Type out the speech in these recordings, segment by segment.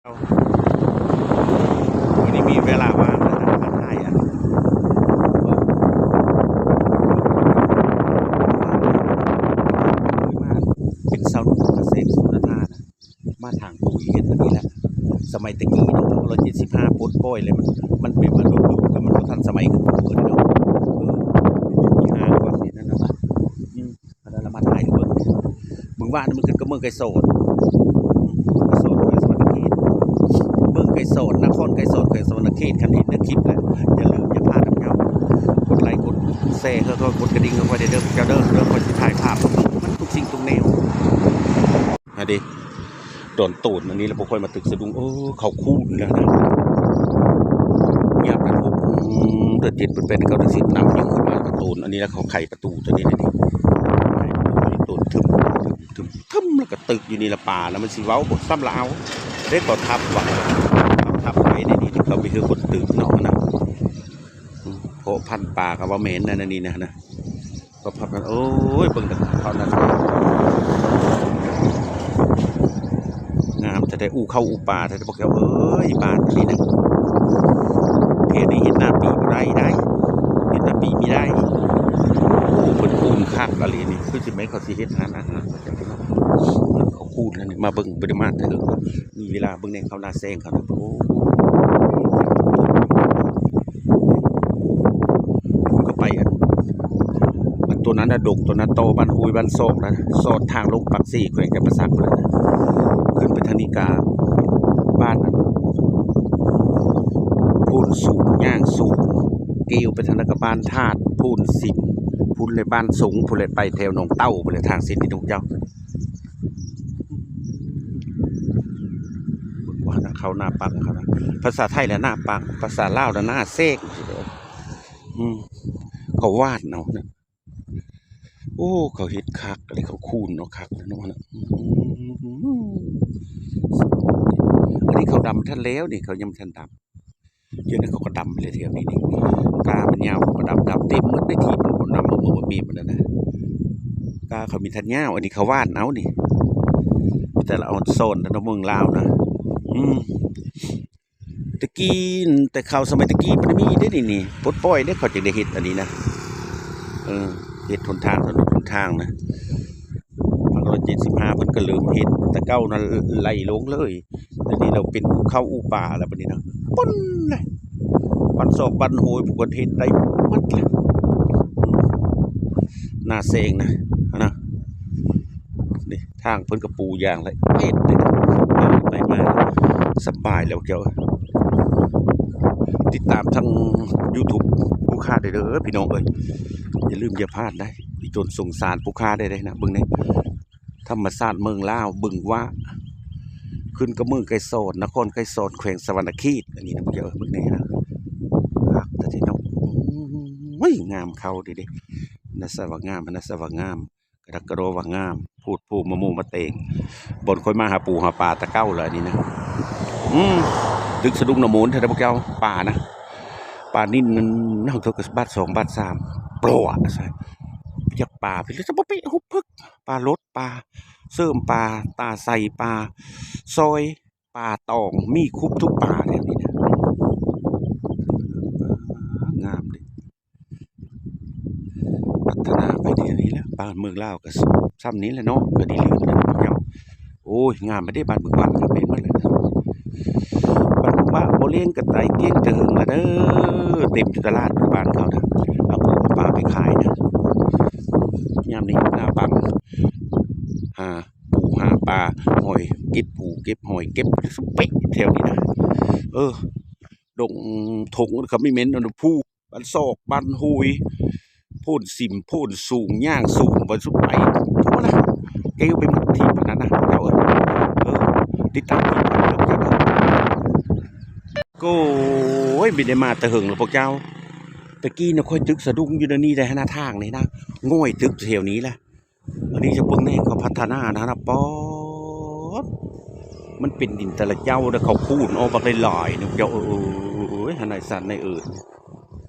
ມື້ນີ້ມີເວລາວ່າງ ມາຖ່າຍອັນ ເປັນຊາວໜຸ່ມກະເສດສຸນນະທານະ ມາຖາງປຸຍເຮັດອັນນີ້ແຫຼະ. ສະໄໝແຕ່ກີ້ເນາະ ເກົ້າຮ້ອຍເຈັດສິບຫ້າ ປົດປ່ອຍເລີຍ ມັນ ມັນແບບວ່າລຸກໆ ແລ້ວມັນບໍ່ທັນສະໄໝຄືເກົ່າເນາະ. ເອີ ມີຫ້າງວ່າຊິນັ້ນນະ ອືມ. ອັນນັ້ນລະມາຖ່າຍໃຫ້ເບິ່ງ ເບິ່ງວ່ານີ້ມັນຂຶ້ນກັບເມືອງໄກສອນ ອືມ ເມືອງໄກສອນ ແຂວງສະຫວັນນະເຂດ ເມືອງໄກສອນ ນະຄອນໄກສອນ ແຂວງສະຫວັນນະເຂດ. ຄັນເຫັນໃນຄລິບແລ້ວ ຢ່າລືມຢ່າພາດນຳເຈົ້າ ກົດໄລກົດແຊ ແລ້ວກໍກົດກະດິ່ງໃຫ້ຂ້ອຍແດ່ເດີ ເຈົ້າເດີ ແລ້ວຂ້ອຍຊິຖ່າຍພາບ ມັນທຸກສິ່ງທຸກແນວ ຫັ້ນເດ. ດອນໂຕນອັນນີ້ລະບໍ່ຄ່ອຍມາຕຶກສະດຸ້ງ ເອີ ເຂົາຄູນແລ້ວນະ ຍາມນັ້ນ ອືມ ເດືອນເຈັດ ເດືອນແປດ ເດືອນເກົ້າ ເດືອນສິບ ນຳຢູ່ຂຶ້ນມາໂຕນອັນນີ້ລະ ເຂົາໄຂປະຕູຕົວນີ້ ນີ້ ໄຂປະຕູໂຕນ ທຶມ ທຶມ ທຶມ ລະກະຕຶກຢູ່ນີ້ລະ ປາລະມັນຊິເວົ້າບໍ່ ຊ້ຳລະເອົາເດ້ ເຂົາທັບວ່າ ເຂົາທັບໄວ້ໃນນີ້ ເຂົາມີຄືຄົນຕຶກເນາະນະ ອືມ ເພາະພັນປາກະວ່າແມ່ນນັ້ນ ອັນນີ້ນະ ນະ. ກໍພັບກັນ ໂອ້ຍ ເບິ່ງເດີເຂົານັ້ນ ງາມແທ້ໆ ອູ່ເຂົ້າອູ່ປາແທ້ໆ ພວກເຈົ້າເອີຍ ບ້ານອັນນີ້ນະ ເຂດນີ້ເຮັດນາປີບໍ່ໄດ້ໄດ໋ ເຮັດນາປີມີໄດ້. ໂອ້ ເພິ່ນຄູນຄັກອີ່ຫຼີນີ້ ຄືຊິແມ່ນເຂົາຊິເຮັດຮ້ານອາຫານ ເຂົາຄູນແລ້ວນີ້ ມາເບິ່ງ ບໍ່ໄດ້ມາແຕ່ເຫິງ ມີເວລາເບິ່ງແດ່ ເຂົ້ານາແຊງເຂົາ ໂອ້ ພຸ້ນກໍໄປອັນ ອັນຕົວນັ້ນນະ ດົງຕົວນັ້ນ ຕໍ່ບ້ານຫ້ວຍບ້ານຊອກນະ ສອດທາງລົງປາກເຊ ແຂວງຈຳປາສັກພຸ້ນນະ ຂຶ້ນໄປທາງນີ້ກະບ້ານອັນ ໂພນສູງ ຍ່າງສູງ ກ່ຽວໄປທາງນັ້ນກະບ້ານທາດ ໂພນສິມ ພຸ້ນແຫຼະ ບ້ານສົງ ພຸ້ນແຫຼະ ໄປແຖວໜອງເຕົ້າພຸ້ນແຫຼະ ທາງເສັ້ນນີ້ເຈົ້າ. ເບິ່ງວ່ານະ ເຂົ້ານາປັງເຂົານະ ພາສາໄທລະນາປັງ ພາສາລາວລະນາແຊງ ອືມ ເຂົາຫວ່ານເອົານະ ໂອ້ ເຂົາເຮັດຄັກເລີຍ ເຂົາຄູນເອົາຄັກເລີຍເນາະນະ ອືມ ອັນນີ້ເຂົາດຳທັນແລ້ວນີ້ ເຂົາຍັງບໍ່ທັນດຳ. ດຽວນີ້ເຂົາກໍດຳເລີຍແຖວນີ້ນີ້ ກ້າມັນຍາວ ເຂົາກໍດຳ ດຳເຕັມໝົດໃນທີ່ມັນບໍ່ນຳ ບໍ່ມີມັນນັ້ນນະ ກ້າເຂົາມີທັນຍາວ ອັນນີ້ເຂົາຫວ່ານເອົານີ້ ແຕ່ລະອອນຊອນນະ ເມືອງລາວນະ ອືມ ແຕ່ກີ້ ແຕ່ເຂົາສະໄໝແຕ່ກີ້ບໍ່ໄດ້ມີເດ້ນີ້ ນີ້ ປົດປ່ອຍເດ້ ເຂົາຈຶ່ງໄດ້ເຮັດອັນນີ້ນະ ເອີ ເຮັດຫົນທາງ ຖະໜົນຫົນທາງນະ. ພັນເກົ້າຮ້ອຍເຈັດສິບຫ້າ ເພິ່ນກໍເລີ່ມເຮັດ ແຕ່ເກົ່ານັ້ນໄລ່ລົງເລີຍ ດຽວນີ້ລາວເປັນອູ່ເຂົ້າອູ່ປາແລ້ວ ບັດນີ້ນະ ປຸ້ນເລີຍ ບ້ານຊອກບ້ານໂຮຍ ພວກເພິ່ນເຮັດໄດ້ໝົດແລ້ວ ນາແຊງນະ ຫັ້ນນະ ນີ້ ທາງເພິ່ນກໍປູຢາງລະອຽດເລີຍ ໄປມາສະບາຍແລ້ວແກ ຕິດຕາມທາງຢູທູບຜູ້ຄ້າໄດ້ເດີພີ່ນ້ອງເອີຍ ຢ່າລືມຢ່າພາດໄດ໋ ອີ່ຕົນສົງສານຜູ້ຄ້າໄດ້ເດ້ນະ ເບິ່ງນີ້ ທຳມະຊາດເມືອງລາວ ບຶງຫວ້າ ຂຶ້ນກັບເມືອງໄກສອນ ນະຄອນໄກສອນ ແຂວງສະຫວັນນະເຂດ ອັນນີ້ນະ ເບິ່ງນີ້ນະ ຄັກແທ້ເນາະ ໂອ້ຍ ງາມເຂົ້າເດ້ ເດ້ ນະ ສະວ່າງາມ ນະ ສະວ່າງາມ ກະດັກກະດໍວ່າງາມ ໂພດໂພ ມະໂມມະແຕງ ບ່ອນຂ້ອຍມາຫາປູຫາປາແຕ່ເກົ່າລະ ອັນນີ້ນະ ອືມ ຕຶກສະດຸ້ງນະໂມນແທ້ເດີພວກເຈົ້າ ປານະ ປານິນນັ້ນ ເຮົາເຖິງກະບາດສອງບາດສາມ ປອ ໃສ່ ຈັກປາ ພີ່ລະ ສະປະປິ ຮຸບພຶກ ປາລົດ ປາເສີມ ປາຕາໄຊ ປາຊອຍ ປາຕອງ ມີຄົບທຸກປາແຖວນີ້ນະ ງາມເດ້ ພັດທະນາໄປເທື່ອນີ້ແຫຼະ ບ້ານເມືອງລາວກະຊ່ຳນີ້ແຫຼະເນາະ ກະດີເລີຍເນາະ ໂອ້ຍ ງາມແທ້ເດ້ ບ້ານບຶງຫວ້າ ງາມແມ່ນໝົດເລີຍ ບ້ານບຶງຫວ້າ ບໍ່ລ້ຽງກະໄຕ ກ້ຽງແຕ່ເຫິງລະເດີ ເຕັມຢູ່ຕະຫຼາດບ້ານເຂົານະ ເອົາປູເອົາປາໄປຂາຍນະ ຍາມນີ້ໜ້າປັງ ຫາ ປູຫາປາ ຫອຍ ເກັບປູເກັບຫອຍ ເກັບສະເປະແຖວນີ້ນະ ເອີ ດົງທົ່ງ ເຂົາມີແມ່ນອັນພູ ບ້ານຊອກ ບ້ານຫ້ວຍ ໂພນສິມ ໂພນສູງ ຍ່າງສູງ ໄປສຸດໄປທົ່ວນະ ເກວໄປໝົດທີ່ປານນັ້ນນະ ເຈົ້າເອີຍ ເອີ ຕິດຕາມທີ່ ໂອ້ຍ ບໍ່ໄດ້ມາແຕ່ເຫິງລະພວກເຈົ້າ ຕະກີ້ນະຂ້ອຍຕຶກສະດຸ້ງຢູ່ໃນນີ້ໄດ໋ ຫັ້ນນະ ທາງນີ້ນະ ງ່ອຍຕຶກແຖວນີ້ລະ ອັນນີ້ຈະເບິ່ງແນ່ ເຂົາພັດທະນານະ ປອດ ມັນເປັນດິນແຕ່ລະເຈົ້າ ແລ້ວເຂົາຂູດອອກບັກຫຼາຍໆ ນະເຈົ້າເອີຍ ຫັ້ນນາ ຊັ້ນນາເອີຍ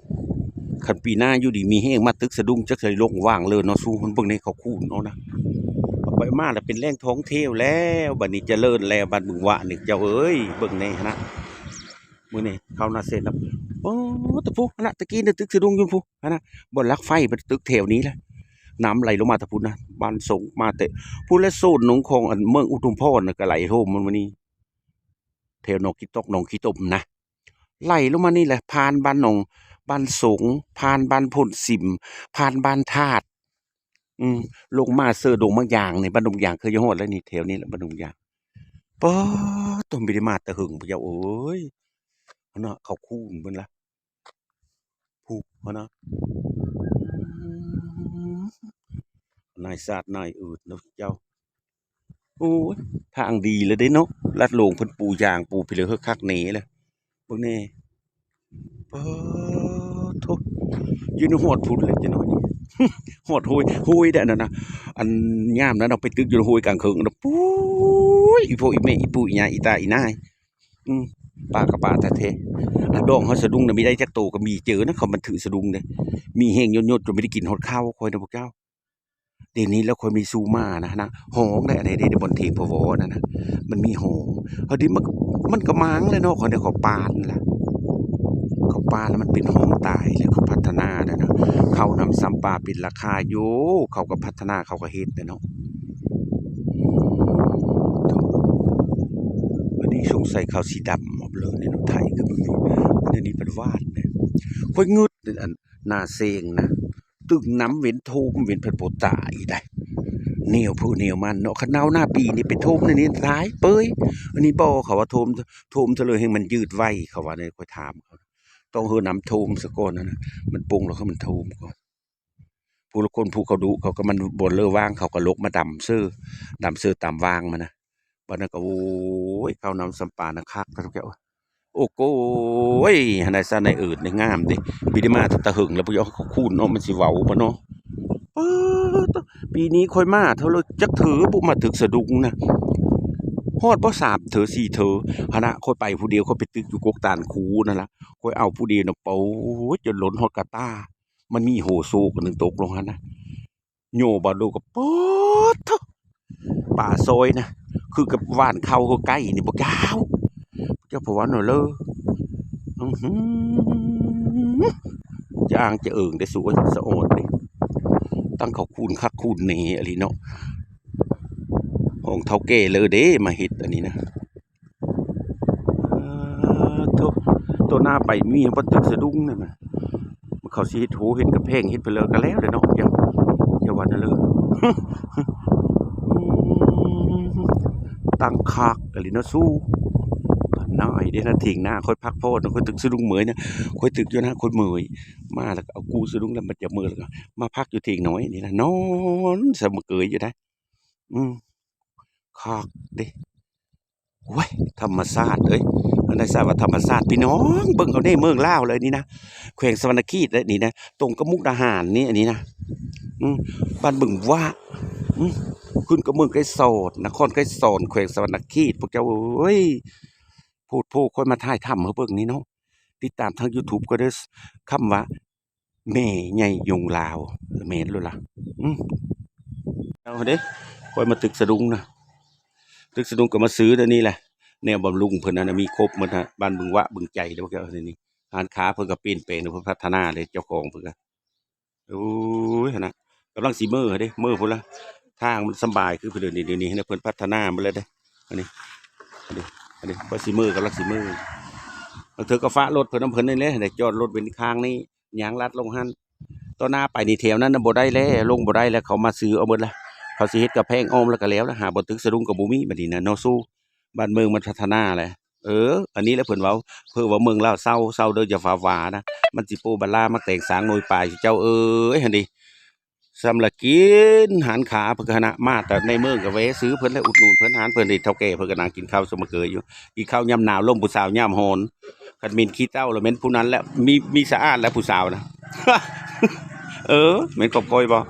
ຄັນປີໜ້າຢູ່ດີມີແຮງ ມາຕຶກສະດຸ້ງ ຈັກຊິລົງຫວ່າງເລີເນາະ ສູ່ມັນເບິ່ງແນ່ ເຂົາຂູດເອົານະ ເອົາໄປ ຂ້ອຍມາແລ້ວເປັນແຫຼ່ງທ່ອງທ່ຽວແລ້ວ ບັດນີ້ຈະເລີນແລ້ວ ບ້ານບຶງຫວະນີ້ ເຈົ້າເອີຍ ເບິ່ງແດ່ຫັ້ນນະ ມື້ນີ້ເຂົ້ານາເຊນນະ ໂອ້ ຕະພຸຫັ້ນນະ ຕະກີ້ນະຕຶກສະດຸ້ງຢູ່ພຸ້ນຫັ້ນນະ ບ່ອນຫຼັກໄຟ ຕຶກແຖວນີ້ແຫຼະ ນ້ຳໄຫຼລົງມາແຕ່ພຸ້ນນະ ບ້ານສົງ ມາແຕ່ພຸ້ນແຫຼະ ໂຊນໜອງຂອງອັນເມືອງອຸທຸມພອນນະ ກໍໄຫຼໂຮມມັນມື້ນີ້ ແຖວໜອງຂີ້ຕົກ ໜອງຂີ້ຕົມນະ ໄຫຼລົງມານີ້ແຫຼະ ຜ່ານບ້ານໜອງ ບ້ານສົງ ຜ່ານບ້ານໂພນສິມ ຜ່ານບ້ານທາດ ອືມ ລົງມາເຊີດົງບາງຢາງນີ້ ບ້ານດົງຢາງ ເຄີຍຮອດແລ້ວນີ້ ແຖວນີ້ແຫຼະ ບ້ານດົງຢາງ ປາດໂທ້ ບໍ່ໄດ້ມາແຕ່ເຫິງ ພະເຈົ້າເອີຍ ຫັ້ນນະ ເຂົາຄູນເບິ່ງລະ ຜູ້ຫັ້ນນະ ນາຍຊາດນາຍອື່ນເນາະເຈົ້າ ໂອ້ຍ ທາງດີແລ້ວເດ້ເນາະ ລັດຫຼວງເພິ່ນປູຢາງປູພີເລີເຮີກຄັກແນ່ລະ ເບິ່ງແນ່ ປາດໂທ້ ຢູ່ໃນຮອດພຸ້ນແຫຼະ ຈັກໜ້ອຍນີ້ ຮອດໂຮຍ ໂຮຍໄດ້ອັນນັ້ນນະ ອັນຍາມນັ້ນເອົາໄປຕຶກຢູ່ໂຮຍກາງເຄິ່ງນະ ປຸ້ຍ ອີພໍ່ອີແມ່ ອີປູ່ອີຍ່າ ອີຕາອີນາຍ ອືມ ປາກະປາແທ້ໆ ອັນດອງເຮົາສະດຸ້ງນະ ມີໄດ້ຈັກໂຕກໍມີເຈີນະ ເຂົາມັນຖືສະດຸ້ງເດ້ ມີແຮງຍົດໆ ຈົນບໍ່ໄດ້ກິນຮອດເຂົ້າ ຂ້ອຍນະພວກເຈົ້າ ດຽວນີ້ແລ້ວຂ້ອຍມີຊູມານະ ນະ ຫ້ອງໄດ້ ອັນໃດເດ້ ບ່ອນເທງພະວໍນັ້ນນະ ມັນມີຫ້ອງ ເຮົາດີມັນ ມັນກໍມັງແຫຼະເນາະ ຂ້ອຍໄດ້ເຂົ້າປ່ານລະ ເຂົ້າປ່ານລະມັນເປັນຫ້ອງຕາຍ ແລ້ວເຂົາພັດທະນາແລ້ວນະ ເຂົ້ານຳຊຳປາເປັນລາຄາຢູ່ ເຂົາກໍພັດທະນາ ເຂົາກໍເຮັດແຫຼະເນາະ ອັນນີ້ສົງໄສເຂົາຊິດຳໝົດເລີຍເນາະ ໄຖກໍບໍ່ມີ ອັນນີ້ເພິ່ນຫວ່ານເດ້ ຂ້ອຍງຶດ ອັນນາເຊງນະ ຕຶງນ້ຳເວັນ ໂທມເວັນ ເພິ່ນບໍ່ຕາຍໄດ໋ ແນວຜູ້ແນວມັນເນາະ ຄັນເອົາໜ້າປີນີ້ໄປໂທມໃນນີ້ຕາຍເປີຍ ອັນນີ້ບໍ່ ເຂົາວ່າໂທມ ໂທມເທື່ອເລີຍ ແຮ່ງມັນຍືດໄວ ເຂົາວ່າ ຂ້ອຍຖາມເຂົາ ຕ້ອງເຮີນ້ຳໂທມຊະກ່ອນຫັ້ນນະ ມັນປົ່ງແລ້ວ ເຂົາມັນໂທມກ່ອນ ຜູ້ລາງຄົນຜູ້ເຂົາດຸ ເຂົາກໍມັນບໍ່ເລີວ່າງ ເຂົາກໍລົກມາດຳເຊີ ດຳເຊີຕາມວ່າງມັນນະ ບັດນັ້ນກໍ ໂອ້ຍ ເຂົ້ານຳຊຳປານະຄັກ ໂອ້ໂກຍ ຫັ້ນນະ ຊັ້ນໃນເອີດນີ້ງາມເດ້ ບໍ່ໄດ້ມາແຕ່ເຫິງແລ້ວ ພວກເຂົາຄູນເນາະ ມັນຊິເວົ້າບໍ່ເນາະ ປາດໂທ້ ປີນີ້ຂ້ອຍມາເທື່ອລະຈັກເທື່ອ ບໍ່ມາຕຶກສະດຸ້ງນະ ຮອດບໍ່ສາມເທື່ອສີ່ເທື່ອ ຫັ້ນນະ ຂ້ອຍໄປຜູ້ດຽວ ຂ້ອຍໄປຕຶກຢູ່ກົກຕານຄູນັ້ນລະ ຂ້ອຍເອົາຜູ້ດຽວນະ ໂອ້ຍ ຈົນລົ້ນຮອດກະຕ່າ ມັນມີໂຫໂຊກອັນໜຶ່ງຕົກລົງຫັ້ນນະ ໂຍບາດໂດກະ ປາດໂທ້ໂຮ ປາຊອຍນະ ຄືກັບຫວ່ານເຂົ້າຄືໄກ່ນີ້ ພວກເຈົ້າ ພວກເຈົ້າ ພະວັນເນາະເລີ ອືຫື ຈະອາງຈະເອີງເດ້ສູເອີຍ ສະອອດເດ້ ຕັ້ງເຂົາຄູນຄັກຄູນແນ່ອີ່ຫຼີເນາະ ຂອງເຖົ້າແກ່ເລີເດ້ ມາເຮັດອັນນີ້ນະ. ເອີ ໂທ້ ໂຕໜ້າໄປມີຫຍັງບໍ່ຕຶກສະດຸ້ງນັ້ນນະ ເຂົາຊິເຮັດໂຮເຮັດກຳແພງເຮັດໄປເລີກະແລ້ວແຫຼະເນາະ ຢ່າ ຢ່າວ່ານັ້ນເລີ ຕັ້ງຄັກອີ່ຫຼີເນາະສູ ນາຍເດ້ນະ ຖຽງນາຂ້ອຍພັກຜ່ອນ ຂ້ອຍຕຶກສະດຸ້ງເມີຍນະ ຂ້ອຍຕຶກຢູ່ນະ ຂ້ອຍເມີຍ ມາແລ້ວກະເອົາກູ້ສະດຸ້ງແລ້ວມັນຈະເມີຍ ແລ້ວກະມາພັກຢູ່ຖຽງນ້ອຍນີ້ນະ ນອນສະມະເກີຍຢູ່ໄດ໋ ອືມ ຄັກເດ້ ໂອ້ຍ ທຳມະຊາດເອີຍ ອັນໃດຊາດວ່າທຳມະຊາດ ພີ່ນ້ອງ ເບິ່ງເອົາເດ້ ເມືອງລາວເລີຍນີ້ນະ ແຂວງສະຫວັນນະເຂດເລີຍນີ້ນະ ຕົງກັບມຸກດາຫານນີ້ ອັນນີ້ນະ ອືມ ບ້ານບຶງຫວະ ອືມ ຂຶ້ນກັບເມືອງໄກສອນ ນະຄອນໄກສອນ ແຂວງສະຫວັນນະເຂດ ພວກເຈົ້າເອີຍ ໂພດໂພ ຂ້ອຍມາຖ່າຍທຳໃຫ້ເບິ່ງນີ້ເນາະ ຕິດຕາມທາງຢູທູບກໍເດີ ຄຳວ່າ ແມ່ໃຫຍ່ຍົງລາວ ແມ່ນໂລດລະ ອືມ ເອົາເດ້ ຂ້ອຍມາຕຶກສະດຸ້ງນະ ຕຶກສະດຸ້ງກໍມາຊື້ແນວນີ້ແຫຼະ ແນວບຳລຸງເພິ່ນນັ້ນນະ ມີຄົບໝົດນະ ບ້ານບຶງຫວະ ບຶງໃຈ ແລ້ວກໍອັນນີ້ ຮ້ານຄ້າເພິ່ນກໍປ່ຽນແປງ ເພິ່ນພັດທະນາເດ້ ເຈົ້າຂອງເພິ່ນກໍ ໂອ້ຍ ຫັ້ນນະ ກຳລັງຊິເມືອເດ້ ເມືອພຸ້ນລະ ທາງມັນສຳບາຍ ຄືເພິ່ນ ດຽວນີ້ ດຽວນີ້ເພິ່ນພັດທະນາໝົດແລ້ວເດ້ ອັນນີ້ ອັນນີ້ ອັນນີ້ ຂ້ອຍຊິເມືອ ກຳລັງຊິເມືອ ບາງເທື່ອກໍຝາກລົດເພິ່ນນຳເພິ່ນນີ້ແຫຼະ ໄດ້ຈອດລົດເປັນຂ້າງນີ້ ຍ່າງລັດລົງຫັ້ນ ຕໍ່ໜ້າໄປນີ້ແຖວນັ້ນນະບໍ່ໄດ້ແລ້ວ ລົງບໍ່ໄດ້ແລ້ວ ເຂົາມາຊື້ເອົາໝົດລະ ເຂົາຊິເຮັດກຳແພງອ້ອມລະກະແລ້ວລະ ຫາບໍ່ຕຶກສະດຸ້ງກໍບໍ່ມີບາດນີ້ນະເນາະ ສູ້ ບ້ານເມືອງມັນພັດທະນາແຫຼະ ເອີ ອັນນີ້ແຫຼະເພິ່ນເວົ້າ ເພິ່ນວ່າເມືອງລາວເຊົາ ເຊົາເດີ ຢ່າຟ້າວຫວານະ ມັນຊິໂປບາລາໝາກແຕງສາງໜ່ວຍປາຍ ເຈົ້າເອີຍ ຫັ້ນເດ ສ່ຳລະກິນ ຮ້ານຄ້າເພິ່ນກະຫັ້ນນະ ມາແຕ່ໃນເມືອງກະແວ່ຊື້ເພິ່ນແຫຼະ ອຸດໜູນເພິ່ນ ຮ້ານເພິ່ນເດ ເຖົ້າແກ່ເພິ່ນກະນັ່ງກິນເຂົ້າສະມະເກີຍຢູ່ ກິນເຂົ້າຍາມໜາວ ລົມຜູ້ສາວຍາມຮ້ອນ ຄັນເໝັນຂີ້ເຕົ່າລະແມ່ນຜູ້ນັ້ນແຫຼະ ມີ ມີສະອາດແລ້ວຜູ້ສາວນະ ເອີ ແມ່ນຂອງຂ້ອຍບໍ່?